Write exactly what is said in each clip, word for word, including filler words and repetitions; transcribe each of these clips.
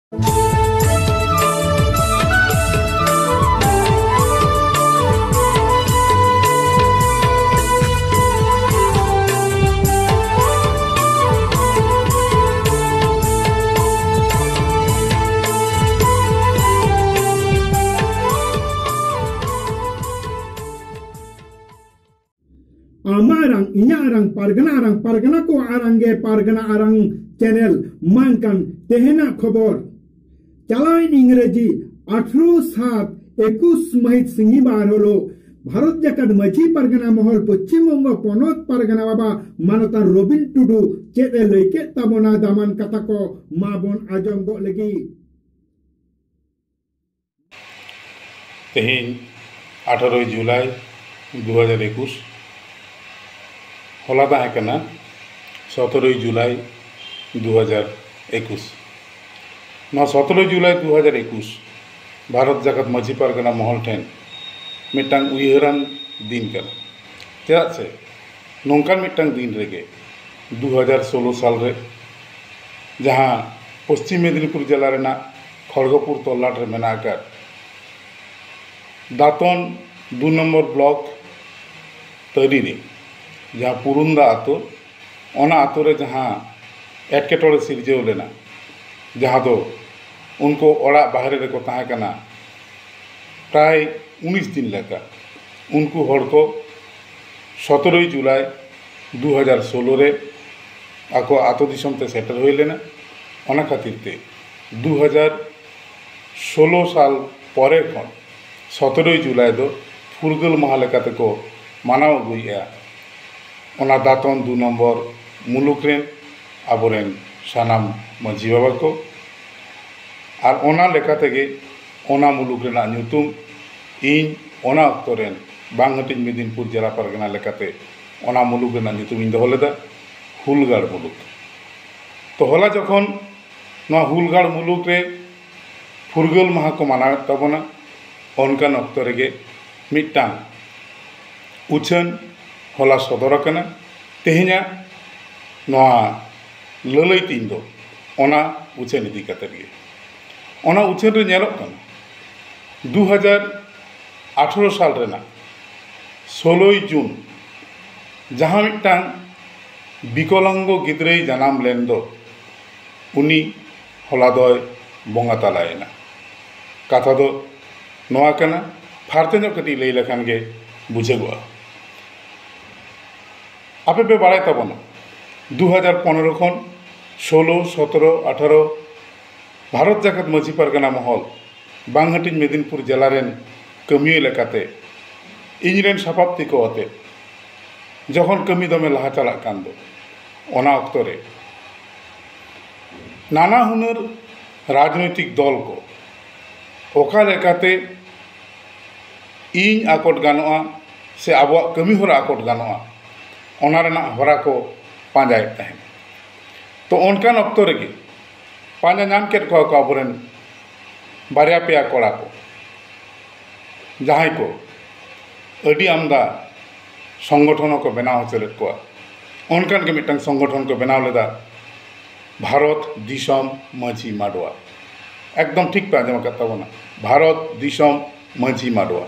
ᱟᱢᱟᱜ ᱟᱨᱟᱝ, ᱤᱧᱟᱹᱜ ᱟᱨᱟᱝ, ᱯᱟᱨᱜᱟᱱᱟ ᱟᱨᱟᱝ, ᱯᱟᱨᱜᱟᱱᱟ ᱠᱚᱣᱟᱜ ᱟᱨᱟᱝ ᱜᱮ ᱯᱟᱨᱜᱟᱱᱟ ᱟᱨᱟᱝ ᱪᱮᱱᱮᱞ᱾ ᱢᱟ ᱮᱱᱠᱷᱟᱱ ᱛᱮᱦᱮᱧᱟᱜ ᱠᱷᱚᱵᱚᱨ᱾ ᱪᱟᱞᱟᱣᱮᱱ ᱤᱝᱨᱮᱡᱤ ᱟᱴᱷᱨᱚ ᱥᱟᱛ ᱮᱠᱩᱥ ᱢᱟᱹᱦᱤᱛ ᱥᱤᱸᱜᱤ ᱵᱟᱨ ᱦᱤᱞᱳᱜ ᱵᱷᱟᱨᱚᱛ ᱡᱟᱠᱟᱛ ᱢᱟᱹᱡᱷᱤ ᱯᱟᱨᱜᱟᱱᱟ ᱢᱚᱦᱚᱞ ᱯᱚᱪᱷᱤᱢ ᱵᱚᱝᱜᱚ ᱯᱚᱱᱚᱛ ᱯᱟᱨᱜᱟᱱᱟ ᱵᱟᱵᱟ ᱢᱟᱱᱚᱛᱟᱱ ᱨᱚᱵᱤᱱ ᱴᱩᱰᱩ ᱪᱮᱫ ᱮ ᱞᱟᱹᱭ ᱠᱮᱫ ᱛᱟᱵᱚᱱᱟ, ᱫᱟᱢᱟᱱ ᱠᱟᱛᱷᱟ ᱠᱚ ᱢᱟ ᱵᱚᱱ ᱟᱸᱡᱚᱢ ᱜᱚᱫ ᱞᱮᱜᱮ᱾ ᱛᱮᱦᱮᱧ ᱟᱴᱷᱟᱨᱚᱭ ᱡᱩᱞᱟᱭ ᱫᱩ ᱦᱟᱡᱟᱨ ᱮᱠᱩᱥ, ᱦᱚᱞᱟ ᱛᱟᱦᱮᱸ ᱠᱟᱱᱟ ᱥᱚᱛᱮᱨᱚᱭ ᱡᱩᱞᱟᱭ ᱫᱩ ᱦᱟᱡᱟᱨ ᱮᱠᱩᱥ᱾ ᱱᱚᱣᱟ ᱥᱚᱛᱮᱨᱚᱭ ᱡᱩᱞᱟᱭ ᱫᱩ ᱦᱟᱡᱟᱨ ᱮᱠᱩᱥ ᱵᱷᱟᱨᱚᱛ ᱡᱟᱠᱟᱛ ᱢᱟᱹᱡᱷᱤ ᱯᱟᱨᱜᱟᱱᱟ ᱢᱚᱦᱚᱞ ᱴᱷᱮᱱ ᱢᱤᱫᱴᱟᱝ ᱩᱭᱦᱟᱹᱨᱟᱱ ᱫᱤᱱ ᱠᱟᱱᱟ᱾ ᱪᱮᱫᱟᱜ ᱥᱮ ᱱᱚᱝᱠᱟᱱ ᱢᱤᱫᱴᱟᱝ ᱫᱤᱱ ᱨᱮᱜᱮ ᱫᱩ ᱦᱟᱡᱟᱨ ᱥᱳᱞᱳ ᱥᱟᱞ ᱨᱮ ᱡᱟᱦᱟᱸ ᱯᱚᱥᱪᱤᱢ ᱢᱮᱫᱽᱱᱤᱯᱩᱨ ᱡᱮᱞᱟ ᱨᱮᱱᱟᱜ ᱠᱷᱚᱲᱜᱚᱯᱩᱨ ᱛᱚᱞᱞᱟᱴ ᱨᱮ ᱢᱮᱱᱟᱜ ᱟᱠᱟᱫ ᱫᱟᱛᱚᱱ ᱫᱩ ᱱᱚᱢᱵᱚᱨ ᱵᱞᱚᱠ ᱛᱟᱹᱨᱤ ᱨᱮ ᱡᱟᱦᱟᱸ ᱯᱩᱨᱩᱱᱫᱟ ᱟᱛᱳ, ᱚᱱᱟ ᱟᱛᱳ ᱨᱮ ᱡᱟᱦᱟᱸ ᱮᱴᱠᱮᱴᱚᱬᱮ ᱥᱤᱨᱡᱟᱹᱣ ᱞᱮᱱᱟ, ᱡᱟᱦᱟᱸ ᱫᱚ ᱩᱱᱠᱩ ᱚᱲᱟᱜ ᱵᱟᱦᱨᱮ ᱨᱮᱠᱚ ᱛᱟᱦᱮᱸ ᱠᱟᱱᱟ ᱯᱨᱟᱭ ᱩᱱᱤᱥ ᱫᱤᱱ ᱞᱮᱠᱟ, ᱩᱱᱠᱩ ᱦᱚᱲ ᱠᱚ ᱥᱚᱛᱮᱨᱚᱭ ᱡᱩᱞᱟᱭ ᱫᱩ ᱦᱟᱡᱟᱨ ᱥᱳᱞᱳ ᱨᱮ ᱟᱠᱚ ᱟᱛᱳ ᱫᱤᱥᱚᱢ ᱛᱮ ᱥᱮᱴᱮᱨ ᱦᱩᱭ ᱞᱮᱱᱟ᱾ ᱚᱱᱟ ᱠᱷᱟᱹᱛᱤᱨ ᱛᱮ ᱫᱩ ᱦᱟᱡᱟᱨ ᱥᱳᱞᱳ ᱥᱟᱞ ᱯᱚᱨᱮ ᱠᱷᱚᱱ ᱥᱚᱛᱮᱨᱚᱭ ᱡᱩᱞᱟᱭ ᱫᱚ ᱯᱷᱩᱨᱜᱟᱹᱞ ᱢᱟᱦᱟ ᱞᱮᱠᱟ ᱛᱮᱠᱚ ᱢᱟᱱᱟᱣ ᱟᱹᱜᱩᱭᱮᱫᱼᱟ᱾ ᱚᱱᱟ ᱫᱟᱛᱚᱱ ᱫᱩ ᱱᱚᱢᱵᱚᱨ ᱢᱩᱞᱩᱠ ᱨᱮᱱ ᱟᱵᱚᱨᱮᱱ ᱥᱟᱱᱟᱢ ᱢᱟᱹᱡᱷᱤ ᱵᱟᱵᱟ ᱠᱚ, ᱟᱨ ᱚᱱᱟ ᱞᱮᱠᱟ ᱛᱮᱜᱮ ᱚᱱᱟ ᱢᱩᱞᱩᱠ ᱨᱮᱱᱟᱜ ᱧᱩᱛᱩᱢ ᱤᱧ ᱚᱱᱟ ᱚᱠᱛᱚ ᱨᱮᱱ ᱵᱟᱝ ᱦᱟᱹᱴᱤᱧ ᱢᱮᱫᱤᱱᱯᱩᱨ ᱡᱮᱞᱟ ᱯᱟᱨᱜᱟᱱᱟ ᱞᱮᱠᱟᱛᱮ ᱚᱱᱟ ᱢᱩᱞᱩᱠ ᱨᱮᱱᱟᱜ ᱧᱩᱛᱩᱢ ᱤᱧ ᱫᱚᱦᱚ ᱞᱮᱫᱟ, ᱦᱩᱞᱜᱟᱲ ᱢᱩᱞᱩᱠ᱾ ᱛᱚ, ᱦᱚᱞᱟ ᱡᱚᱠᱷᱚᱱ ᱱᱚᱣᱟ ᱦᱩᱞᱜᱟᱲ ᱢᱩᱞᱩᱠ ᱨᱮ ᱯᱷᱩᱨᱜᱟᱹᱞ ᱢᱟᱦᱟ ᱠᱚ ᱢᱟᱱᱟᱣᱮᱫ ᱛᱟᱵᱚᱱᱟ, ᱚᱱᱠᱟᱱ ᱚᱠᱛᱚ ᱨᱮᱜᱮ ᱢᱤᱫᱴᱟᱝ ᱩᱪᱷᱟᱹᱱ ᱦᱚᱞᱟ ᱥᱚᱫᱚᱨ ᱟᱠᱟᱱᱟ᱾ ᱛᱮᱦᱮᱧᱟᱜ ᱱᱚᱣᱟ ᱞᱟᱹᱞᱟᱹᱭ ᱛᱤᱧ ᱫᱚ ᱚᱱᱟ ᱩᱪᱷᱟᱹᱱ ᱤᱫᱤ ᱠᱟᱛᱮᱫ ᱜᱮ᱾ ᱚᱱᱟ ᱩᱪᱷᱟᱹᱱ ᱨᱮ ᱧᱮᱞᱚᱜ ᱠᱟᱱᱟ, ᱫᱩ ᱦᱟᱡᱟᱨ ᱟᱴᱷᱨᱚ ᱥᱟᱞ ᱨᱮᱱᱟᱜ ᱥᱳᱞᱳᱭ ᱡᱩᱱ ᱡᱟᱦᱟᱸ ᱢᱤᱫᱴᱟᱝ ᱵᱤᱠᱚᱞᱟᱝᱜᱚ ᱜᱤᱫᱽᱨᱟᱹᱭ ᱡᱟᱱᱟᱢ ᱞᱮᱱ ᱫᱚ, ᱩᱱᱤ ᱦᱚᱞᱟ ᱫᱚᱭ ᱵᱚᱸᱜᱟ ᱛᱟᱞᱟᱭᱮᱱᱟ᱾ ᱠᱟᱛᱷᱟ ᱫᱚ ᱱᱚᱣᱟ ᱠᱟᱱᱟ, ᱯᱷᱟᱨᱪᱟ ᱧᱚᱜ ᱠᱟᱹᱴᱤᱡ ᱞᱟᱹᱭ ᱞᱮᱠᱷᱟᱱ ᱜᱮ ᱵᱩᱡᱷᱟᱹᱜᱚᱜᱼᱟ᱾ ᱟᱯᱮ ᱯᱮ ᱵᱟᱲᱟᱭ ᱛᱟᱵᱚᱱᱟ, ᱫᱩ ᱦᱟᱡᱟᱨ ᱯᱚᱱᱨᱚ ᱠᱷᱚᱱ ᱥᱳᱞᱳ, ᱥᱚᱛᱨᱚ, ᱟᱴᱷᱟᱨᱚ ᱵᱷᱟᱨᱚᱛ ᱡᱟᱠᱟᱛ ᱢᱟᱹᱡᱷᱤ ᱯᱟᱨᱜᱟᱱᱟ ᱢᱚᱦᱚᱞ ᱵᱟᱝ ᱦᱟᱹᱴᱤᱧ ᱢᱮᱫᱤᱱᱯᱩᱨ ᱡᱮᱞᱟ ᱨᱮᱱ ᱠᱟᱹᱢᱤᱭᱟᱹ ᱞᱮᱠᱟᱛᱮ ᱤᱧ ᱨᱮᱱ ᱥᱟᱯᱟᱵ ᱛᱤ ᱠᱚ ᱟᱛᱮ ᱡᱚᱠᱷᱚᱱ ᱠᱟᱹᱢᱤ ᱫᱚᱢᱮ ᱞᱟᱦᱟ ᱪᱟᱞᱟᱜ ᱠᱟᱱ ᱫᱚ, ᱚᱱᱟ ᱚᱠᱛᱚ ᱨᱮ ᱱᱟᱱᱟ ᱦᱩᱱᱟᱹᱨ ᱨᱟᱡᱽᱱᱳᱭᱛᱤᱠ ᱫᱚᱞ ᱠᱚ ᱚᱠᱟ ᱞᱮᱠᱟᱛᱮ ᱤᱧ ᱟᱠᱚᱴ ᱜᱟᱱᱚᱜᱼᱟ ᱥᱮ ᱟᱵᱚᱣᱟᱜ ᱠᱟᱹᱢᱤ ᱦᱚᱨᱟ ᱟᱠᱚᱴ ᱜᱟᱱᱚᱜᱼᱟ, ᱚᱱᱟ ᱨᱮᱱᱟᱜ ᱦᱚᱨᱟ ᱠᱚ ᱯᱟᱸᱡᱟᱭᱮᱫ ᱛᱟᱦᱮᱸᱫ᱾ ᱛᱚ, ᱚᱱᱠᱟᱱ ᱚᱠᱛᱚ ᱨᱮᱜᱮ ᱯᱟᱸᱡᱟ ᱧᱟᱢ ᱠᱮᱫ ᱠᱚᱣᱟ ᱠᱚ ᱟᱵᱚᱨᱮᱱ ᱵᱟᱨᱭᱟ ᱯᱮᱭᱟ ᱠᱚᱲᱟ ᱠᱚ, ᱡᱟᱦᱟᱸᱭ ᱠᱚ ᱟᱹᱰᱤ ᱟᱢᱫᱟ ᱥᱚᱝᱜᱚᱴᱷᱚᱱ ᱦᱚᱸᱠᱚ ᱵᱮᱱᱟᱣ ᱦᱚᱪᱚ ᱞᱮᱫ ᱠᱚᱣᱟ᱾ ᱚᱱᱠᱟᱱ ᱜᱮ ᱢᱤᱫᱴᱟᱝ ᱥᱚᱝᱜᱚᱴᱷᱚᱱ ᱠᱚ ᱵᱮᱱᱟᱣ ᱞᱮᱫᱟ, ᱵᱷᱟᱨᱚᱛ ᱫᱤᱥᱚᱢ ᱢᱟᱹᱡᱷᱤ ᱢᱟᱰᱣᱟ᱾ ᱮᱠᱫᱚᱢ ᱴᱷᱤᱠ ᱯᱮ ᱟᱸᱡᱚᱢ ᱟᱠᱟᱫ ᱛᱟᱵᱚᱱᱟ, ᱵᱷᱟᱨᱚᱛ ᱫᱤᱥᱚᱢ ᱢᱟᱹᱡᱷᱤ ᱢᱟᱰᱣᱟ᱾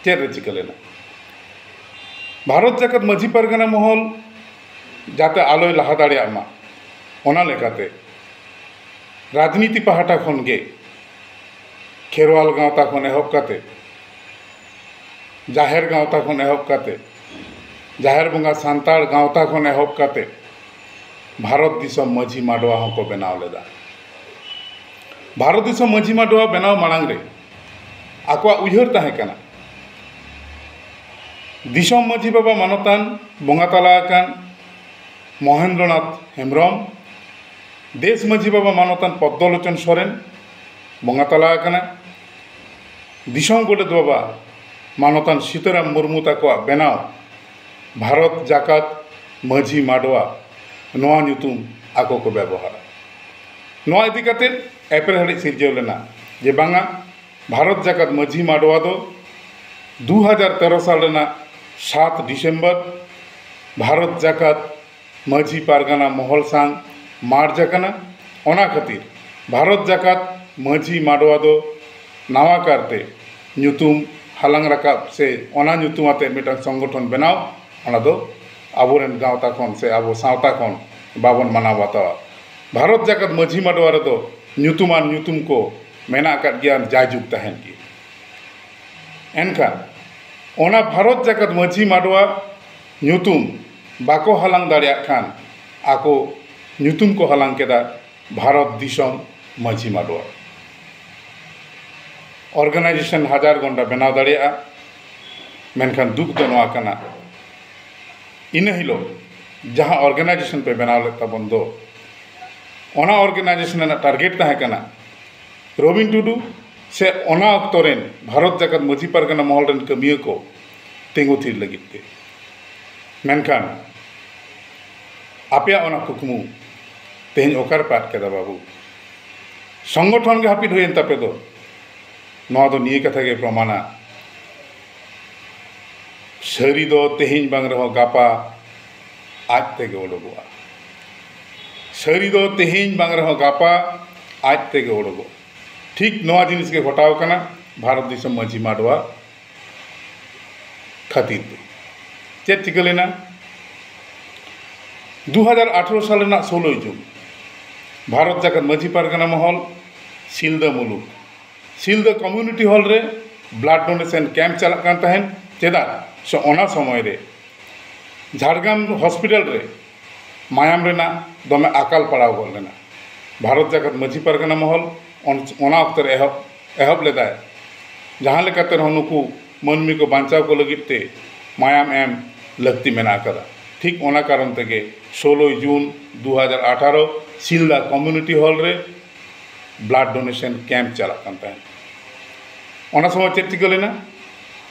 ᱪᱮᱫ ᱨᱮ ᱪᱤᱠᱟᱹ ᱞᱮᱱᱟ? ᱵᱷᱟᱨᱚᱛ ᱡᱟᱠᱟᱛ ᱢᱟᱹᱡᱷᱤ ᱯᱟᱨᱜᱟᱱᱟ ᱢᱚᱦᱚᱞ ᱡᱟᱛᱮ ᱟᱞᱚᱭ ᱞᱟᱦᱟ ᱫᱟᱲᱮᱭᱟᱜ ᱢᱟ, ᱚᱱᱟ ᱞᱮᱠᱟᱛᱮ ᱨᱟᱡᱽᱱᱤᱛᱤ ᱯᱟᱦᱴᱟ ᱠᱷᱚᱱ ᱜᱮ ᱠᱷᱮᱨᱣᱟᱞ ᱜᱟᱶᱛᱟ ᱠᱷᱚᱱ ᱮᱦᱚᱵ ᱠᱟᱛᱮ, ᱡᱟᱦᱮᱨ ᱜᱟᱶᱛᱟ ᱠᱷᱚᱱ ᱮᱦᱚᱵ ᱠᱟᱛᱮ, ᱡᱟᱦᱮᱨ ᱵᱚᱸᱜᱟ ᱥᱟᱱᱛᱟᱲ ᱜᱟᱶᱛᱟ ᱠᱷᱚᱱ ᱮᱦᱚᱵ ᱠᱟᱛᱮ ᱵᱷᱟᱨᱚᱛ ᱫᱤᱥᱚᱢ ᱢᱟᱹᱡᱷᱤ ᱢᱟᱰᱣᱟ ᱦᱚᱸᱠᱚ ᱵᱮᱱᱟᱣ ᱞᱮᱫᱟ᱾ ᱵᱷᱟᱨᱚᱛ ᱫᱤᱥᱚᱢ ᱢᱟᱹᱡᱷᱤ ᱢᱟᱰᱣᱟ ᱵᱮᱱᱟᱣ ᱢᱟᱲᱟᱝ ᱨᱮ ᱟᱠᱚᱣᱟᱜ ᱩᱭᱦᱟᱹᱨ ᱛᱟᱦᱮᱸ ᱠᱟᱱᱟ, ᱫᱤᱥᱚᱢ ᱢᱟᱹᱡᱷᱤ ᱵᱟᱵᱟ ᱢᱟᱱᱚᱛᱟᱱ ᱵᱚᱸᱜᱟ ᱛᱟᱞᱟ ᱟᱠᱟᱱ ᱢᱚᱦᱮᱱᱫᱨᱚᱱᱟᱛᱷ ᱦᱮᱢᱵᱨᱚᱢ, ᱫᱮᱥ ᱢᱟᱹᱡᱷᱤ ᱵᱟᱵᱟ ᱢᱟᱱᱚᱛᱟᱱ ᱯᱚᱫᱽᱫᱚᱞᱳᱪᱚᱱ ᱥᱚᱨᱮᱱ ᱵᱚᱸᱜᱟ ᱛᱟᱞᱟ ᱟᱠᱟᱱᱟ, ᱫᱤᱥᱚᱢ ᱜᱚᱰᱮᱛ ᱵᱟᱵᱟ ᱢᱟᱱᱚᱛᱟᱱ ᱥᱤᱛᱟᱹᱨᱟᱢ ᱢᱩᱨᱢᱩ ᱛᱟᱠᱚᱣᱟᱜ ᱵᱮᱱᱟᱣ ᱵᱷᱟᱨᱚᱛ ᱡᱟᱠᱟᱛ ᱢᱟᱹᱡᱷᱤ ᱢᱟᱰᱣᱟ, ᱱᱚᱣᱟ ᱧᱩᱛᱩᱢ ᱟᱠᱚ ᱠᱚ ᱵᱮᱵᱚᱦᱟᱨᱟ᱾ ᱱᱚᱣᱟ ᱤᱫᱤ ᱠᱟᱛᱮ ᱮᱯᱮᱨᱦᱮᱸᱰᱮᱡ ᱥᱤᱨᱡᱟᱹᱣ ᱞᱮᱱᱟ ᱡᱮ ᱵᱟᱝᱟ, ᱵᱷᱟᱨᱚᱛ ᱡᱟᱠᱟᱛ ᱢᱟᱹᱡᱷᱤ ᱢᱟᱰᱣᱟ ᱫᱚ ᱫᱩ ᱦᱟᱡᱟᱨ ᱛᱮᱨᱚ ᱥᱟᱞ ᱨᱮᱱᱟᱜ ᱥᱟᱛ ᱰᱤᱥᱮᱢᱵᱚᱨ ᱵᱷᱟᱨᱚᱛ ᱡᱟᱠᱟᱛ ᱢᱟᱹᱡᱷᱤ ᱯᱟᱨᱜᱟᱱᱟ ᱢᱚᱦᱚᱞ ᱥᱟᱝ merge ᱟᱠᱟᱱᱟ᱾ ᱚᱱᱟ ᱠᱷᱟᱹᱛᱤᱨ ᱵᱷᱟᱨᱚᱛ ᱡᱟᱠᱟᱛ ᱢᱟᱹᱡᱷᱤ ᱢᱟᱰᱣᱟ ᱫᱚ ᱱᱟᱣᱟ ᱠᱟᱨᱛᱮ ᱧᱩᱛᱩᱢ ᱦᱟᱞᱟᱝ ᱨᱟᱠᱟᱵ ᱥᱮ ᱚᱱᱟ ᱧᱩᱛᱩᱢ ᱟᱛᱮ ᱢᱤᱫᱴᱟᱝ ᱥᱚᱝᱜᱚᱴᱷᱚᱱ ᱵᱮᱱᱟᱣ, ᱚᱱᱟ ᱫᱚ ᱟᱵᱚᱨᱮᱱ ᱜᱟᱶᱛᱟ ᱠᱷᱚᱱ ᱥᱮ ᱟᱵᱚ ᱥᱟᱶᱛᱟ ᱠᱷᱚᱱ ᱵᱟᱵᱚᱱ ᱢᱟᱱᱟᱣ ᱵᱟᱛᱟᱣᱟ᱾ ᱵᱷᱟᱨᱚᱛ ᱡᱟᱠᱟᱛ ᱢᱟᱹᱡᱷᱤ ᱢᱟᱰᱣᱟ ᱨᱮᱫᱚ ᱧᱩᱛᱩᱢᱟᱱ ᱧᱩᱛᱩᱢ ᱠᱚ ᱢᱮᱱᱟᱜ ᱟᱠᱟᱫ ᱜᱮᱭᱟ, ᱡᱟᱭᱡᱩᱜᱽ ᱛᱟᱦᱮᱱ ᱜᱮ᱾ ᱮᱱᱠᱷᱟᱱ ᱚᱱᱟ ᱵᱷᱟᱨᱚᱛ ᱡᱟᱠᱟᱛ ᱢᱟᱹᱡᱷᱤ ᱢᱟᱰᱣᱟ ᱧᱩᱛᱩᱢ ᱵᱟᱠᱚ ᱦᱟᱞᱟᱝ ᱫᱟᱲᱮᱭᱟᱜ ᱠᱷᱟᱱ ᱟᱠᱚ ᱧᱩᱛᱩᱢ ᱠᱚ ᱦᱟᱞᱟᱝ ᱠᱮᱫᱟ ᱵᱷᱟᱨᱚᱛ ᱫᱤᱥᱚᱢ ᱢᱟᱹᱡᱷᱤ ᱢᱟᱰᱣᱟ᱾ ᱚᱨᱜᱟᱱᱟᱭᱡᱮᱥᱚᱱ ᱦᱟᱡᱟᱨ ᱜᱚᱱᱰᱟ ᱵᱮᱱᱟᱣ ᱫᱟᱲᱮᱭᱟᱜᱼᱟ, ᱢᱮᱱᱠᱷᱟᱱ ᱫᱩᱠ ᱫᱚ ᱱᱚᱣᱟ ᱠᱟᱱᱟ, ᱤᱱᱟᱹ ᱦᱤᱞᱳᱜ ᱡᱟᱦᱟᱸ ᱚᱨᱜᱟᱱᱟᱭᱡᱮᱥᱚᱱ ᱯᱮ ᱵᱮᱱᱟᱣ ᱞᱮᱫ ᱛᱟᱵᱚᱱ ᱫᱚ, ᱚᱱᱟ ᱚᱨᱜᱟᱱᱟᱭᱡᱮᱥᱚᱱ ᱨᱮᱱᱟᱜ ᱴᱟᱨᱜᱮᱴ ᱛᱟᱦᱮᱸ ᱠᱟᱱᱟ ᱨᱚᱵᱤᱱ ᱴᱩᱰᱩ ᱥᱮ ᱚᱱᱟ ᱚᱠᱛᱚ ᱨᱮᱱ ᱵᱷᱟᱨᱚᱛ ᱡᱟᱠᱟᱛ ᱢᱟᱹᱡᱷᱤ ᱯᱟᱨᱜᱟᱱᱟ ᱢᱚᱦᱚᱞ ᱨᱮᱱ ᱠᱟᱹᱢᱤᱭᱟᱹ ᱠᱚ ᱛᱤᱸᱜᱩ ᱛᱷᱤᱨ ᱞᱟᱹᱜᱤᱫ ᱛᱮ᱾ ᱢᱮᱱᱠᱷᱟᱱ ᱟᱯᱮᱭᱟᱜ ᱚᱱᱟ ᱠᱩᱠᱢᱩ ᱛᱮᱦᱮᱧ ᱚᱠᱟ ᱨᱮᱯᱮ ᱟᱫ ᱠᱮᱫᱟ ᱵᱟᱹᱵᱩ? ᱥᱚᱝᱜᱚᱴᱷᱚᱱ ᱜᱮ ᱦᱟᱹᱯᱤᱫ ᱦᱩᱭᱮᱱ ᱛᱟᱯᱮ ᱫᱚ᱾ ᱱᱚᱣᱟ ᱫᱚ ᱱᱤᱭᱟᱹ ᱠᱟᱛᱷᱟ ᱜᱮ ᱯᱨᱚᱢᱟᱱᱟ, ᱥᱟᱹᱨᱤ ᱫᱚ ᱛᱮᱦᱮᱧ ᱵᱟᱝ ᱨᱮᱦᱚᱸ ᱜᱟᱯᱟ ᱟᱡ ᱛᱮᱜᱮ ᱩᱰᱩᱠᱚᱜᱼᱟ᱾ ᱥᱟᱹᱨᱤ ᱫᱚ ᱛᱮᱦᱮᱧ ᱵᱟᱝ ᱨᱮᱦᱚᱸ ᱜᱟᱯᱟ ᱟᱡ ᱛᱮᱜᱮ ᱩᱰᱩᱠᱚᱜᱼᱟ᱾ ᱴᱷᱤᱠ ᱱᱚᱣᱟ ᱡᱤᱱᱤᱥ ᱜᱮ ᱜᱷᱚᱴᱟᱣ ᱠᱟᱱᱟ ᱵᱷᱟᱨᱚᱛ ᱫᱤᱥᱚᱢ ᱢᱟᱹᱡᱷᱤ ᱢᱟᱰᱣᱟ ᱠᱷᱟᱹᱛᱤᱨ ᱛᱮ᱾ ᱪᱮᱫ ᱪᱤᱠᱟᱹ ᱞᱮᱱᱟ? ᱫᱩ ᱦᱟᱡᱟᱨ ᱟᱴᱷᱨᱚ ᱥᱟᱞ ᱨᱮᱱᱟᱜ ᱥᱳᱞᱳᱭ ᱡᱩᱱ ᱵᱷᱟᱨᱚᱛ ᱡᱟᱠᱟᱛ ᱢᱟᱹᱡᱷᱤ ᱯᱟᱨᱜᱟᱱᱟ ᱢᱚᱦᱚᱞ ᱥᱤᱞᱫᱟᱹ ᱢᱩᱞᱩᱠ, ᱥᱤᱞᱫᱟᱹ ᱠᱚᱢᱤᱭᱩᱱᱤᱴᱤ ᱦᱚᱞ ᱨᱮ ᱵᱞᱟᱰ ᱰᱳᱱᱮᱥᱚᱱ ᱠᱮᱢᱯ ᱪᱟᱞᱟᱜ ᱠᱟᱱ ᱛᱟᱦᱮᱸᱱ᱾ ᱪᱮᱫᱟᱜ ᱥᱮ ᱚᱱᱟ ᱥᱚᱢᱚᱭ ᱨᱮ ᱡᱷᱟᱲᱜᱨᱟᱢ ᱦᱚᱥᱯᱤᱴᱟᱞ ᱨᱮ ᱢᱟᱭᱟᱢ ᱨᱮᱱᱟᱜ ᱫᱚᱢᱮ ᱟᱠᱟᱞ ᱯᱟᱲᱟᱣ ᱜᱚᱫ ᱞᱮᱱᱟ᱾ ᱵᱷᱟᱨᱚᱛ ᱡᱟᱠᱟᱛ ᱢᱟᱹᱡᱷᱤ ᱯᱟᱨᱜᱟᱱᱟ ᱢᱚᱦᱚᱞ ᱚᱱ-, ᱚᱱᱟ ᱚᱠᱛᱚ ᱨᱮ ᱮᱦᱚᱵ, ᱮᱦᱚᱵ ᱞᱮᱫᱟᱭ, ᱡᱟᱦᱟᱸ ᱞᱮᱠᱟᱛᱮ ᱨᱮᱦᱚᱸ ᱱᱩᱠᱩ ᱢᱟᱹᱱᱢᱤ ᱠᱚ ᱵᱟᱧᱪᱟᱣ ᱠᱚ ᱞᱟᱹᱜᱤᱫ ᱛᱮ ᱢᱟᱭᱟᱢ ᱮᱢ ᱞᱟᱹᱠᱛᱤ ᱢᱮᱱᱟᱜ ᱟᱠᱟᱫᱟ᱾ ᱴᱷᱤᱠ ᱚᱱᱟ ᱠᱟᱨᱚᱱ ᱛᱮᱜᱮ ᱥᱳᱞᱳᱭ ᱡᱩᱱ ᱫᱩ ᱦᱟᱡᱟᱨ ᱟᱴᱷᱟᱨᱚ ᱥᱤᱞᱫᱟ ᱠᱚᱢᱤᱭᱩᱱᱤᱴᱤ ᱦᱚᱞ ᱨᱮ ᱵᱞᱟᱰ ᱰᱳᱱᱮᱥᱚᱱ ᱠᱮᱢᱯ ᱪᱟᱞᱟᱜ ᱠᱟᱱ ᱛᱟᱦᱮᱸᱫ᱾ ᱚᱱᱟ ᱥᱚᱢᱚᱭ ᱪᱮᱫ ᱪᱤᱠᱟᱹ ᱞᱮᱱᱟ?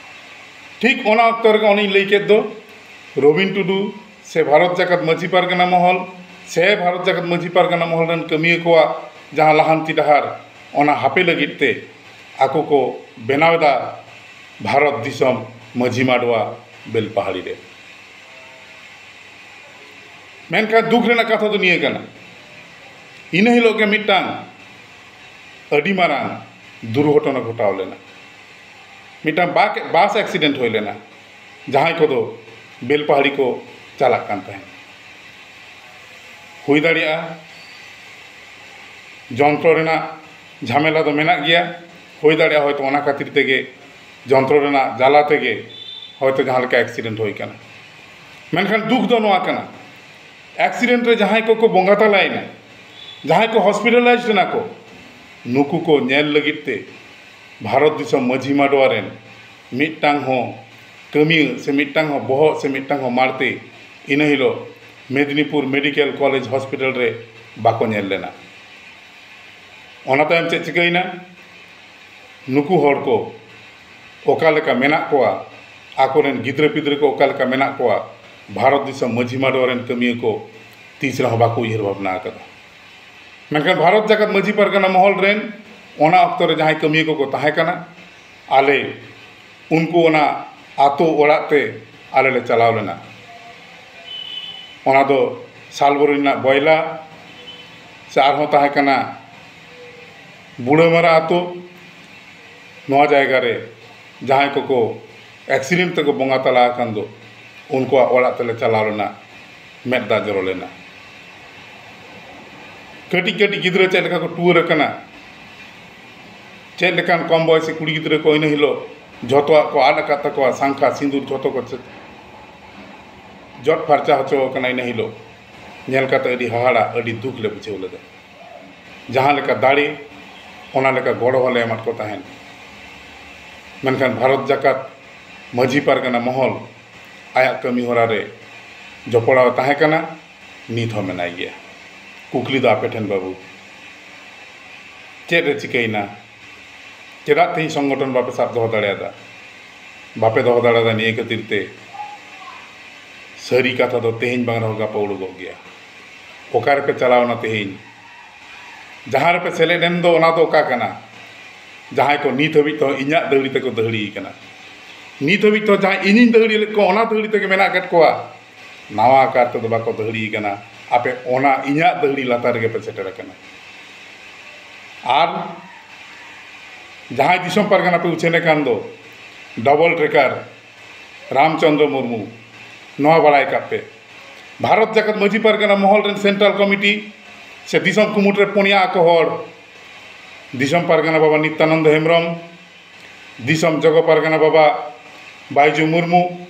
ᱴᱷᱤᱠ ᱚᱱᱟ ᱚᱠᱛᱚ ᱨᱮᱜᱮ ᱚᱱᱮᱧ ᱞᱟᱹᱭ ᱠᱮᱫ ᱫᱚ, ᱨᱚᱵᱤᱱ ᱴᱩᱰᱩ ᱥᱮ ᱵᱷᱟᱨᱚᱛ ᱡᱟᱠᱟᱛ ᱢᱟᱹᱡᱷᱤ ᱯᱟᱨᱜᱟᱱᱟ ᱢᱚᱦᱚᱞ ᱥᱮ ᱵᱷᱟᱨᱚᱛ ᱡᱟᱠᱟᱛ ᱢᱟᱹᱡᱷᱤ ᱯᱟᱨᱜᱟᱱᱟ ᱢᱚᱦᱚᱞ ᱨᱮᱱ ᱠᱟᱹᱢᱤᱭᱟᱹ ᱠᱚᱣᱟᱜ ᱡᱟᱦᱟᱸ ᱞᱟᱦᱟᱱᱛᱤ ᱰᱟᱦᱟᱨ, ᱚᱱᱟ ᱦᱟᱯᱮ ᱞᱟᱹᱜᱤᱫ ᱛᱮ ᱟᱠᱚ ᱠᱚ ᱵᱮᱱᱟᱣ ᱮᱫᱟ ᱵᱷᱟᱨᱚᱛ ᱫᱤᱥᱚᱢ ᱢᱟᱹᱡᱷᱤ ᱢᱟᱰᱣᱟ ᱵᱮᱞᱯᱟᱦᱟᱲᱤ ᱨᱮ᱾ ᱢᱮᱱᱠᱷᱟᱱ ᱫᱩᱠ ᱨᱮᱱᱟᱜ ᱠᱟᱛᱷᱟ ᱫᱚ ᱱᱤᱭᱟᱹ ᱠᱟᱱᱟ, ᱤᱱᱟᱹ ᱦᱤᱞᱳᱜ ᱜᱮ ᱢᱤᱫᱴᱟᱝ ᱟᱹᱰᱤ ᱢᱟᱨᱟᱝ ᱫᱩᱨᱜᱷᱚᱴᱚᱱᱟ ᱜᱷᱚᱴᱟᱣ ᱞᱮᱱᱟ᱾ ᱢᱤᱫᱴᱟᱝ ᱵᱟᱠ-, ᱵᱟᱥ ᱮᱠᱥᱤᱰᱮᱱᱴ ᱦᱩᱭ ᱞᱮᱱᱟ, ᱡᱟᱦᱟᱸᱭ ᱠᱚᱫᱚ ᱵᱮᱞᱯᱟᱦᱟᱲᱤ ᱠᱚ ᱪᱟᱞᱟᱜ ᱠᱟᱱ ᱛᱟᱦᱮᱸᱫ᱾ ᱦᱩᱭ ᱫᱟᱲᱮᱭᱟᱜᱼᱟ, ᱡᱚᱱᱛᱨᱚ ᱨᱮᱱᱟᱜ ᱡᱷᱟᱢᱮᱞᱟ ᱫᱚ ᱢᱮᱱᱟᱜ ᱜᱮᱭᱟ, ᱦᱩᱭ ᱫᱟᱲᱮᱭᱟᱜᱼᱟ ᱦᱚᱭᱛᱳ ᱚᱱᱟ ᱠᱷᱟᱹᱛᱤᱨ ᱛᱮᱜᱮ, ᱡᱚᱱᱛᱨᱚ ᱨᱮᱱᱟᱜ ᱡᱟᱞᱟ ᱛᱮᱜᱮ ᱦᱚᱭᱛᱳ ᱡᱟᱦᱟᱸ ᱞᱮᱠᱟ ᱮᱠᱥᱤᱰᱮᱱᱴ ᱦᱩᱭ ᱠᱟᱱᱟ᱾ ᱢᱮᱱᱠᱷᱟᱱ ᱫᱩᱠ ᱫᱚ ᱱᱚᱣᱟ ᱠᱟᱱᱟ, ᱮᱠᱥᱤᱰᱮᱱᱴ ᱨᱮ ᱡᱟᱦᱟᱸᱭ ᱠᱚᱠᱚ ᱵᱚᱸᱜᱟ ᱛᱟᱞᱟᱭᱮᱱᱟ, ᱡᱟᱦᱟᱸᱭ ᱠᱚ ᱦᱚᱥᱯᱤᱴᱟᱞᱟᱭᱤᱡᱽᱰ ᱮᱱᱟ ᱠᱚ, ᱱᱩᱠᱩ ᱠᱚ ᱧᱮᱞ ᱞᱟᱹᱜᱤᱫ ᱛᱮ ᱵᱷᱟᱨᱚᱛ ᱫᱤᱥᱚᱢ ᱢᱟᱹᱡᱷᱤ ᱢᱟᱰᱣᱟ ᱨᱮᱱ ᱢᱤᱫᱴᱟᱝ ᱦᱚᱸ ᱠᱟᱹᱢᱤᱭᱟᱹ ᱥᱮ ᱢᱤᱫᱴᱟᱝ ᱦᱚᱸ ᱵᱚᱦᱚᱜ ᱥᱮ ᱢᱤᱫᱴᱟᱝ ᱦᱚᱸ ᱢᱟᱲᱛᱮ ᱤᱱᱟᱹ ᱦᱤᱞᱳᱜ ᱢᱮᱫᱽᱱᱤᱯᱩᱨ ᱢᱮᱰᱤᱠᱮᱞ ᱠᱚᱞᱮᱡᱽ ᱦᱚᱥᱯᱤᱴᱟᱞ ᱨᱮ ᱵᱟᱠᱚ ᱧᱮᱞ ᱞᱮᱱᱟ᱾ ᱚᱱᱟ ᱛᱟᱭᱚᱢ ᱪᱮᱫ ᱪᱤᱠᱟᱹᱭᱮᱱᱟ? ᱱᱩᱠᱩ ᱦᱚᱲ ᱠᱚ ᱚᱠᱟ ᱞᱮᱠᱟ ᱢᱮᱱᱟᱜ ᱠᱚᱣᱟ, ᱟᱠᱚᱨᱮᱱ ᱜᱤᱫᱽᱨᱟᱹ ᱯᱤᱫᱽᱨᱟᱹ ᱠᱚ ᱚᱠᱟ ᱞᱮᱠᱟ ᱢᱮᱱᱟᱜ ᱠᱚᱣᱟ, ᱵᱷᱟᱨᱚᱛ ᱫᱤᱥᱚᱢ ᱢᱟᱹᱡᱷᱤ ᱢᱟᱰᱣᱟ ᱨᱮᱱ ᱠᱟᱹᱢᱤᱭᱟᱹ ᱠᱚ ᱛᱤᱥ ᱨᱮᱦᱚᱸ ᱵᱟᱠᱚ ᱩᱭᱦᱟᱹᱨ ᱵᱷᱟᱵᱽᱱᱟ ᱟᱠᱟᱫᱟ᱾ ᱢᱮᱱᱠᱷᱟᱱ ᱵᱷᱟᱨᱚᱛ ᱡᱟᱠᱟᱛ ᱢᱟᱹᱡᱷᱤ ᱯᱟᱨᱜᱟᱱᱟ ᱢᱚᱦᱚᱞ ᱨᱮᱱ ᱚᱱᱟ ᱚᱠᱛᱚ ᱨᱮ ᱡᱟᱦᱟᱸᱭ ᱠᱟᱹᱢᱤᱭᱟᱹ ᱠᱚᱠᱚ ᱛᱟᱦᱮᱸ ᱠᱟᱱᱟ, ᱟᱞᱮ ᱩᱱᱠᱩ ᱚᱱᱟ ᱟᱛᱳ ᱚᱲᱟᱜ ᱛᱮ ᱟᱞᱮ ᱞᱮ ᱪᱟᱞᱟᱣ ᱞᱮᱱᱟ᱾ ᱚᱱᱟ ᱫᱚ ᱥᱟᱞᱵᱚᱨᱤ ᱨᱮᱱᱟᱜ ᱵᱚᱭᱞᱟ ᱥᱮ ᱟᱨᱦᱚᱸ ᱛᱟᱦᱮᱸ ᱠᱟᱱᱟ ᱵᱩᱲᱟᱹᱢᱟᱨᱟ ᱟᱛᱳ᱾ ᱱᱚᱣᱟ ᱡᱟᱭᱜᱟ ᱨᱮ ᱡᱟᱦᱟᱸᱭ ᱠᱚᱠᱚ ᱮᱠᱥᱤᱰᱮᱱᱴ ᱛᱮᱠᱚ ᱵᱚᱸᱜᱟ ᱛᱟᱞᱟ ᱟᱠᱟᱱ ᱫᱚ, ᱩᱱᱠᱩᱣᱟᱜ ᱚᱲᱟᱜ ᱛᱮᱞᱮ ᱪᱟᱞᱟᱣ ᱞᱮᱱᱟ, ᱢᱮᱫ ᱫᱟᱜ ᱡᱚᱨᱚ ᱞᱮᱱᱟ᱾ ᱠᱟᱹᱴᱤᱡ ᱠᱟᱹᱴᱤᱡ ᱜᱤᱫᱽᱨᱟᱹ ᱪᱮᱫ ᱞᱮᱠᱟ ᱠᱚ ᱴᱩᱣᱟᱹᱨ ᱟᱠᱟᱱᱟ, ᱪᱮᱫ ᱞᱮᱠᱟᱱ ᱠᱚᱢ ᱵᱚᱭᱮᱥᱤ ᱠᱩᱲᱤ ᱜᱤᱫᱽᱨᱟᱹ ᱠᱚ ᱤᱱᱟᱹ ᱦᱤᱞᱳᱜ ᱡᱷᱚᱛᱚᱣᱟᱜ ᱠᱚ ᱟᱫ ᱟᱠᱟᱫ ᱛᱟᱠᱚᱣᱟ, ᱥᱟᱝᱠᱷᱟ ᱥᱤᱸᱫᱩᱨ ᱡᱷᱚᱛᱚ ᱠᱚ ᱪᱮ-, ᱡᱚᱫ ᱯᱷᱟᱨᱪᱟ ᱦᱚᱪᱚ ᱟᱠᱟᱱᱟ ᱤᱱᱟᱹ ᱦᱤᱞᱳᱜ᱾ ᱧᱮᱞ ᱠᱟᱛᱮ ᱟᱹᱰᱤ ᱦᱟᱦᱟᱲᱟ, ᱟᱹᱰᱤ ᱫᱩᱠ ᱞᱮ ᱵᱩᱡᱷᱟᱹᱣ ᱞᱮᱫᱟ᱾ ᱡᱟᱦᱟᱸ ᱞᱮᱠᱟ ᱫᱟᱲᱮ, ᱚᱱᱟ ᱞᱮᱠᱟ ᱜᱚᱲᱚ ᱦᱚᱸᱞᱮ ᱮᱢᱟᱫ ᱠᱚ ᱛᱟᱦᱮᱸᱫ᱾ ᱢᱮᱱᱠᱷᱟᱱ ᱵᱷᱟᱨᱚᱛ ᱡᱟᱠᱟᱛ ᱢᱟᱹᱡᱷᱤ ᱯᱟᱨᱜᱟᱱᱟ ᱢᱚᱦᱚᱞ ᱟᱭᱟᱜ ᱠᱟᱹᱢᱤ ᱦᱚᱨᱟ ᱨᱮ ᱡᱚᱯᱲᱟᱣ ᱛᱟᱦᱮᱸ ᱠᱟᱱᱟ, ᱱᱤᱛ ᱦᱚᱸ ᱢᱮᱱᱟᱭ ᱜᱮᱭᱟ᱾ ᱠᱩᱠᱞᱤ ᱫᱚ ᱟᱯᱮ ᱴᱷᱮᱱ ᱵᱟᱹᱵᱩ, ᱪᱮᱫ ᱨᱮ ᱪᱤᱠᱟᱹᱭᱮᱱᱟ? ᱪᱮᱫᱟᱜ ᱛᱮᱦᱮᱧ ᱥᱚᱝᱜᱚᱴᱷᱚᱱ ᱵᱟᱯᱮ ᱥᱟᱵ ᱫᱚᱦᱚ ᱫᱟᱲᱮᱭᱟᱫᱟ? ᱵᱟᱯᱮ ᱫᱚᱦᱚ ᱫᱟᱲᱮᱭᱟᱫᱟ ᱱᱤᱭᱟᱹ ᱠᱷᱟᱹᱛᱤᱨ ᱛᱮ ᱥᱟᱹᱨᱤ ᱠᱟᱛᱷᱟ ᱫᱚ ᱛᱮᱦᱮᱧ ᱵᱟᱝ ᱨᱮᱦᱚᱸ ᱜᱟᱯᱟ ᱩᱰᱩᱠᱚᱜ ᱜᱮᱭᱟ᱾ ᱚᱠᱟ ᱨᱮᱯᱮ ᱪᱟᱞᱟᱣᱱᱟ ᱛᱮᱦᱮᱧ? ᱡᱟᱦᱟᱸ ᱨᱮᱯᱮ ᱥᱮᱞᱮᱫ ᱮᱱ ᱫᱚ, ᱚᱱᱟ ᱫᱚ ᱚᱠᱟ ᱠᱟᱱᱟ? ᱡᱟᱦᱟᱸᱭ ᱠᱚ ᱱᱤᱛ ᱦᱟᱹᱵᱤᱡ ᱛᱮᱦᱚᱸ ᱤᱧᱟᱹᱜ ᱫᱟᱹᱦᱲᱤ ᱛᱮᱠᱚ ᱫᱟᱹᱦᱲᱤ ᱠᱟᱱᱟ, ᱱᱤᱛ ᱦᱟᱹᱵᱤᱡ ᱛᱮᱦᱚᱸ ᱡᱟᱦᱟᱸᱭ ᱤᱧᱤᱧ ᱫᱟᱹᱦᱲᱤ ᱞᱮᱫ ᱠᱚᱣᱟ, ᱚᱱᱟ ᱫᱟᱹᱦᱲᱤ ᱛᱮᱜᱮ ᱢᱮᱱᱟᱜ ᱟᱠᱟᱫ ᱠᱚᱣᱟ᱾ ᱱᱟᱣᱟ ᱟᱠᱟᱨ ᱛᱮᱫᱚ ᱵᱟᱠᱚ ᱫᱟᱹᱦᱲᱤ ᱠᱟᱱᱟ᱾ ᱟᱯᱮ ᱚᱱᱟ ᱤᱧᱟᱹᱜ ᱫᱟᱹᱦᱲᱤ ᱞᱟᱛᱟᱨ ᱨᱮᱜᱮ ᱯᱮ ᱥᱮᱴᱮᱨ ᱟᱠᱟᱱᱟ᱾ ᱟᱨ ᱡᱟᱦᱟᱸᱭ ᱫᱤᱥᱚᱢ ᱯᱟᱨᱜᱟᱱᱟ ᱯᱮ ᱩᱪᱷᱟᱹᱱᱮ ᱠᱟᱱ ᱫᱚ, ᱰᱚᱵᱚᱞ ᱴᱨᱮᱠᱟᱨ ᱨᱟᱢᱪᱚᱸᱫᱽᱨᱚ ᱢᱩᱨᱢᱩ, ᱱᱚᱣᱟ ᱵᱟᱲᱟᱭ ᱠᱟᱜ ᱯᱮ, ᱵᱷᱟᱨᱚᱛ ᱡᱟᱠᱟᱛ ᱢᱟᱹᱡᱷᱤ ᱯᱟᱨᱜᱟᱱᱟ ᱢᱚᱦᱚᱞ ᱨᱮᱱ ᱥᱮᱱᱴᱨᱟᱞ ᱠᱚᱢᱤᱴᱤ ᱥᱮ ᱫᱤᱥᱚᱢ ᱠᱩᱢᱩᱴ ᱨᱮ ᱯᱩᱱᱭᱟ ᱟᱠᱚ ᱦᱚᱲ, ᱫᱤᱥᱚᱢ ᱯᱟᱨᱜᱟᱱᱟ ᱵᱟᱵᱟ ᱱᱤᱛᱭᱟᱱᱚᱱᱫᱚ ᱦᱮᱢᱵᱨᱚᱢ, ᱫᱤᱥᱚᱢ ᱡᱚᱜᱚ ᱯᱟᱨᱜᱟᱱᱟ ᱵᱟᱵᱟ ᱵᱟᱭᱡᱩ ᱢᱩᱨᱢᱩ,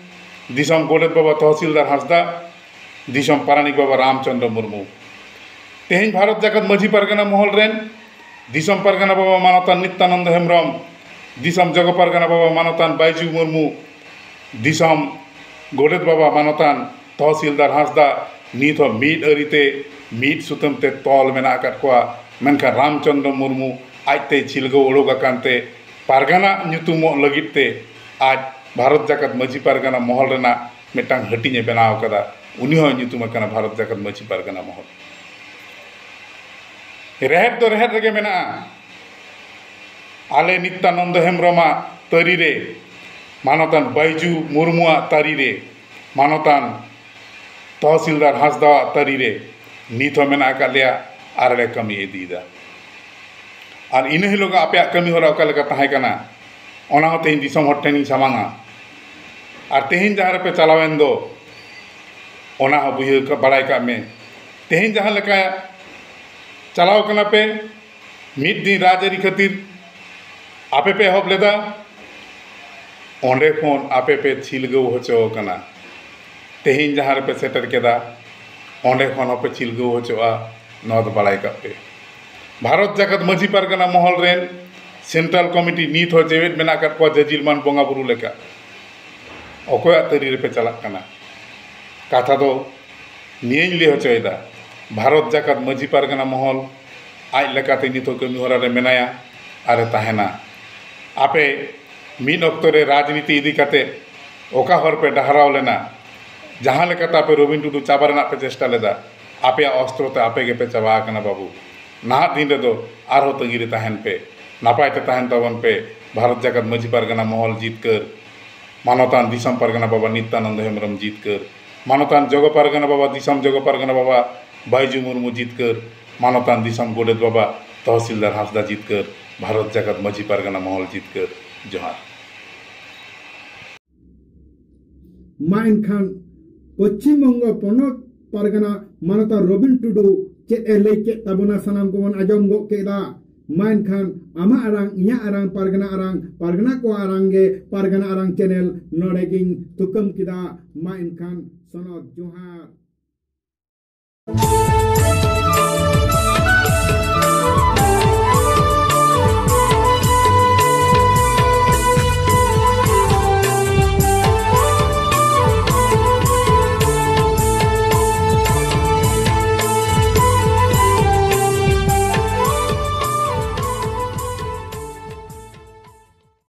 ᱫᱤᱥᱚᱢ ᱜᱚᱰᱮᱛ ᱵᱟᱵᱟ ᱛᱚᱦᱥᱤᱞᱫᱟᱨ ᱦᱟᱸᱥᱫᱟ, ᱫᱤᱥᱚᱢ ᱯᱟᱨᱟᱱᱤᱠ ᱵᱟᱵᱟ ᱨᱟᱢᱪᱚᱸᱫᱽᱨᱚ ᱢᱩᱨᱢᱩ᱾ ᱛᱮᱦᱮᱧ ᱵᱷᱟᱨᱚᱛ ᱡᱟᱠᱟᱛ ᱢᱟᱹᱡᱷᱤ ᱯᱟᱨᱜᱟᱱᱟ ᱢᱚᱦᱚᱞ ᱨᱮᱱ ᱫᱤᱥᱚᱢ ᱯᱟᱨᱜᱟᱱᱟ ᱵᱟᱵᱟ ᱢᱟᱱᱚᱛᱟᱱ ᱱᱤᱛᱭᱟᱱᱚᱱᱫᱚ ᱦᱮᱢᱵᱨᱚᱢ, ᱫᱤᱥᱚᱢ ᱡᱚᱜᱚ ᱯᱟᱨᱜᱟᱱᱟ ᱵᱟᱵᱟ ᱢᱟᱱᱚᱛᱟᱱ ᱵᱟᱭᱡᱩ ᱢᱩᱨᱢᱩ, ᱫᱤᱥᱚᱢ ᱜᱚᱰᱮᱛ ᱵᱟᱵᱟ ᱢᱟᱱᱚᱛᱟᱱ ᱛᱚᱦᱥᱤᱞᱫᱟᱨ ᱦᱟᱸᱥᱫᱟ ᱱᱤᱛ ᱦᱚᱸ ᱢᱤᱫ ᱟᱹᱨᱤᱛᱮ, ᱢᱤᱫ ᱥᱩᱛᱟᱹᱢ ᱛᱮ ᱛᱚᱞ ᱢᱮᱱᱟᱜ ᱟᱠᱟᱫ ᱠᱚᱣᱟ᱾ ᱢᱮᱱᱠᱷᱟᱱ ᱨᱟᱢᱪᱚᱸᱫᱽᱨᱚ ᱢᱩᱨᱢᱩ ᱟᱡᱛᱮ ᱪᱷᱤᱞᱜᱟᱹᱣ ᱩᱰᱩᱠ ᱟᱠᱟᱱ ᱛᱮ ᱯᱟᱨᱜᱟᱱᱟ ᱧᱩᱛᱩᱢᱚᱜ ᱞᱟᱹᱜᱤᱫ ᱛᱮ ᱟᱡ ᱵᱷᱟᱨᱚᱛ ᱡᱟᱠᱟᱛ ᱢᱟᱹᱡᱷᱤ ᱯᱟᱨᱜᱟᱱᱟ ᱢᱚᱦᱚᱞ ᱨᱮᱱᱟᱜ ᱢᱤᱫᱴᱟᱝ ᱦᱟᱹᱴᱤᱧ ᱮ ᱵᱮᱱᱟᱣ ᱟᱠᱟᱫᱟ᱾ ᱩᱱᱤ ᱦᱚᱸᱭ ᱧᱩᱛᱩᱢ ᱟᱠᱟᱱᱟ ᱵᱷᱟᱨᱚᱛ ᱡᱟᱠᱟᱛ ᱢᱟᱹᱡᱷᱤ ᱯᱟᱨᱜᱟᱱᱟ ᱢᱚᱦᱚᱞ᱾ ᱨᱮᱦᱮᱫ ᱫᱚ ᱨᱮᱦᱮᱫ ᱨᱮᱜᱮ ᱢᱮᱱᱟᱜᱼᱟ᱾ ᱟᱞᱮ ᱱᱤᱛᱭᱟᱱᱚᱱᱫᱚ ᱦᱮᱢᱵᱨᱚᱢᱟᱜ ᱛᱟᱹᱨᱤ ᱨᱮ, ᱢᱟᱱᱚᱛᱟᱱ ᱵᱟᱭᱡᱩ ᱢᱩᱨᱢᱩᱣᱟᱜ ᱛᱟᱹᱨᱤ ᱨᱮ, ᱢᱟᱱᱚᱛᱟᱱ ᱛᱚᱦᱥᱤᱞᱫᱟᱨ ᱦᱟᱸᱥᱫᱟᱣᱟᱜ ᱛᱟᱹᱨᱤ ᱨᱮ ᱱᱤᱛ ᱦᱚᱸ ᱢᱮᱱᱟᱜ ᱟᱠᱟᱫ ᱞᱮᱭᱟ ᱟᱨ ᱞᱮ ᱠᱟᱹᱢᱤ ᱤᱫᱤᱭᱮᱫᱟ᱾ ᱟᱨ ᱤᱱᱟᱹ ᱦᱤᱞᱳᱜ ᱟᱯᱮᱭᱟᱜ ᱠᱟᱹᱢᱤ ᱦᱚᱨᱟ ᱚᱠᱟ ᱞᱮᱠᱟ ᱛᱟᱦᱮᱸ ᱠᱟᱱᱟ, ᱚᱱᱟ ᱦᱚᱸ ᱛᱮᱦᱮᱧ ᱫᱤᱥᱚᱢ ᱦᱚᱲ ᱴᱷᱮᱱᱤᱧ ᱥᱟᱢᱟᱝᱟ᱾ ᱟᱨ ᱛᱮᱦᱮᱧ ᱡᱟᱦᱟᱸ ᱨᱮᱯᱮ ᱪᱟᱞᱟᱣᱮᱱ ᱫᱚ, ᱚᱱᱟ ᱦᱚᱸ ᱵᱩᱡᱷᱟᱹᱣ ᱠᱟᱜ, ᱵᱟᱲᱟᱭ ᱠᱟᱜ ᱢᱮ, ᱛᱮᱦᱮᱧ ᱡᱟᱦᱟᱸ ᱞᱮᱠᱟ ᱪᱟᱞᱟᱣ ᱠᱟᱱᱟ ᱯᱮ, ᱢᱤᱫ ᱫᱤᱱ ᱨᱟᱡᱽᱟᱹᱨᱤ ᱠᱷᱟᱹᱛᱤᱨ ᱟᱯᱮ ᱯᱮ ᱮᱦᱚᱵ ᱞᱮᱫᱟ, ᱚᱸᱰᱮ ᱠᱷᱚᱱ ᱟᱯᱮ ᱯᱮ ᱪᱷᱤᱞᱜᱟᱹᱣ ᱦᱚᱪᱚ ᱟᱠᱟᱱᱟ᱾ ᱛᱮᱦᱮᱧ ᱡᱟᱦᱟᱸ ᱨᱮᱯᱮ ᱥᱮᱴᱮᱨ ᱠᱮᱫᱟ, ᱚᱸᱰᱮ ᱠᱷᱚᱱ ᱦᱚᱸᱯᱮ ᱪᱷᱤᱞᱜᱟᱹᱣ ᱦᱚᱪᱚᱜᱼᱟ, ᱱᱚᱣᱟ ᱫᱚ ᱵᱟᱲᱟᱭ ᱠᱟᱜ ᱯᱮ᱾ ᱵᱷᱟᱨᱚᱛ ᱡᱟᱠᱟᱛ ᱢᱟᱹᱡᱷᱤ ᱯᱟᱨᱜᱟᱱᱟ ᱢᱚᱦᱚᱞ ᱨᱮᱱ ᱥᱮᱱᱴᱨᱟᱞ ᱠᱚᱢᱤᱴᱤ ᱱᱤᱛ ᱦᱚᱸ ᱡᱮᱣᱮᱫ ᱢᱮᱱᱟᱜ ᱟᱠᱟᱫ ᱠᱚᱣᱟ ᱡᱟᱹᱡᱤᱞᱢᱟᱱ ᱵᱚᱸᱜᱟ ᱵᱩᱨᱩ ᱞᱮᱠᱟ᱾ ᱚᱠᱚᱭᱟᱜ ᱛᱟᱹᱨᱤ ᱨᱮᱯᱮ ᱪᱟᱞᱟᱜ ᱠᱟᱱᱟ? ᱠᱟᱛᱷᱟ ᱫᱚ ᱱᱤᱭᱟᱹᱧ ᱞᱟᱹᱭ ᱦᱚᱪᱚᱭᱮᱫᱟ, ᱵᱷᱟᱨᱚᱛ ᱡᱟᱠᱟᱛ ᱢᱟᱹᱡᱷᱤ ᱯᱟᱨᱜᱟᱱᱟ ᱢᱚᱦᱚᱞ ᱟᱡ ᱞᱮᱠᱟᱛᱮ ᱱᱤᱛᱚᱜ ᱠᱟᱹᱢᱤ ᱦᱚᱨᱟ ᱨᱮ ᱢᱮᱱᱟᱭᱟ ᱟᱨᱮ ᱛᱟᱦᱮᱱᱟ᱾ ᱟᱯᱮ ᱢᱤᱫ ᱚᱠᱛᱚ ᱨᱮ ᱨᱟᱡᱽᱱᱤᱛᱤ ᱤᱫᱤ ᱠᱟᱛᱮ ᱚᱠᱟ ᱦᱚᱨ ᱯᱮ ᱰᱟᱦᱟᱨᱟᱣ ᱞᱮᱱᱟ, ᱡᱟᱦᱟᱸ ᱞᱮᱠᱟᱛᱮ ᱟᱯᱮ ᱨᱚᱵᱤᱱ ᱴᱩᱰᱩ ᱪᱟᱵᱟ ᱨᱮᱱᱟᱜ ᱯᱮ ᱪᱮᱥᱴᱟ ᱞᱮᱫᱟ, ᱟᱯᱮᱭᱟᱜ ᱚᱥᱛᱨᱚ ᱛᱮ ᱟᱯᱮ ᱜᱮᱯᱮ ᱪᱟᱵᱟ ᱟᱠᱟᱱᱟ ᱵᱟᱹᱵᱩ᱾ ᱱᱟᱦᱟᱜ ᱫᱤᱱ ᱨᱮᱫᱚ ᱟᱨᱦᱚᱸ ᱛᱟᱺᱜᱤ ᱨᱮ ᱛᱟᱦᱮᱱ ᱯᱮ, ᱱᱟᱯᱟᱭ ᱛᱮ ᱛᱟᱦᱮᱱ ᱛᱟᱵᱚᱱ ᱯᱮ᱾ ᱵᱷᱟᱨᱚᱛ ᱡᱟᱠᱟᱛ ᱢᱟᱹᱡᱷᱤ ᱯᱟᱨᱜᱟᱱᱟ ᱢᱚᱦᱚᱞ ᱡᱤᱛᱠᱟᱹᱨ, ᱢᱟᱱᱚᱛᱟᱱ ᱫᱤᱥᱚᱢ ᱯᱟᱨᱜᱟᱱᱟ ᱵᱟᱵᱟ ᱱᱤᱛᱭᱟᱱᱚᱱᱫᱚ ᱦᱮᱢᱵᱨᱚᱢ ᱡᱤᱛᱠᱟᱹᱨ, ᱢᱟᱱᱚᱛᱟᱱ ᱡᱚᱜᱚ ᱯᱟᱨᱜᱟᱱᱟ ᱵᱟᱵᱟ, ᱫᱤᱥᱚᱢ ᱡᱚᱜᱚ ᱯᱟᱨᱜᱟᱱᱟ ᱵᱟᱵᱟ ᱵᱟᱭᱡᱩ ᱢᱩᱨᱢᱩ ᱡᱤᱛᱠᱟᱹᱨ, ᱢᱟᱱᱚᱛᱟᱱ ᱫᱤᱥᱚᱢ ᱜᱚᱰᱮᱛ ᱵᱟᱵᱟ ᱛᱚᱦᱥᱤᱞᱫᱟᱨ ᱦᱟᱸᱥᱫᱟ ᱡᱤᱛᱠᱟᱹᱨ, ᱵᱷᱟᱨᱚᱛ ᱡᱟᱠᱟᱛ ᱢᱟᱹᱡᱷᱤ ᱯᱟᱨᱜᱟᱱᱟ ᱢᱚᱦᱚᱞ ᱡᱤᱛᱠᱟᱹᱨ᱾ ᱡᱚᱦᱟᱨ᱾ ᱢᱟ ᱮᱱᱠᱷᱟᱱ ᱯᱚᱪᱷᱤᱢ ᱵᱚᱝᱜᱚ ᱯᱚᱱᱚᱛ ᱯᱟᱨᱜᱟᱱᱟ ᱢᱟᱱᱚᱛᱟᱱ ᱨᱚᱵᱤᱱ ᱴᱩᱰᱩ ᱪᱮᱫ ᱮ ᱞᱟᱹᱭ ᱠᱮᱫ ᱛᱟᱵᱚᱱᱟ, ᱥᱟᱱᱟᱢ ᱠᱚᱵᱚᱱ ᱟᱸᱡᱚᱢ ᱜᱚᱫ ᱠᱮᱫᱟ᱾ ᱢᱟ ᱮᱱᱠᱷᱟᱱ ᱟᱢᱟᱜ ᱟᱲᱟᱝ, ᱤᱧᱟᱹᱜ ᱟᱲᱟᱝ, ᱯᱟᱨᱜᱟᱱᱟ ᱟᱲᱟᱝ, ᱯᱟᱨᱜᱟᱱᱟ ᱠᱚᱣᱟᱜ ᱟᱲᱟᱝ ᱜᱮ ᱯᱟᱨᱜᱟᱱᱟ ᱟᱲᱟᱝ ᱪᱮᱱᱮᱞ ᱱᱚᱰᱮ ᱜᱤᱧ ᱛᱷᱩᱠᱟᱹᱢ ᱠᱮᱫᱟ᱾ ᱢᱟ ᱮᱱᱠᱷᱟᱱ ᱥᱚᱱᱚᱛ ᱡᱚᱦᱟᱨ᱾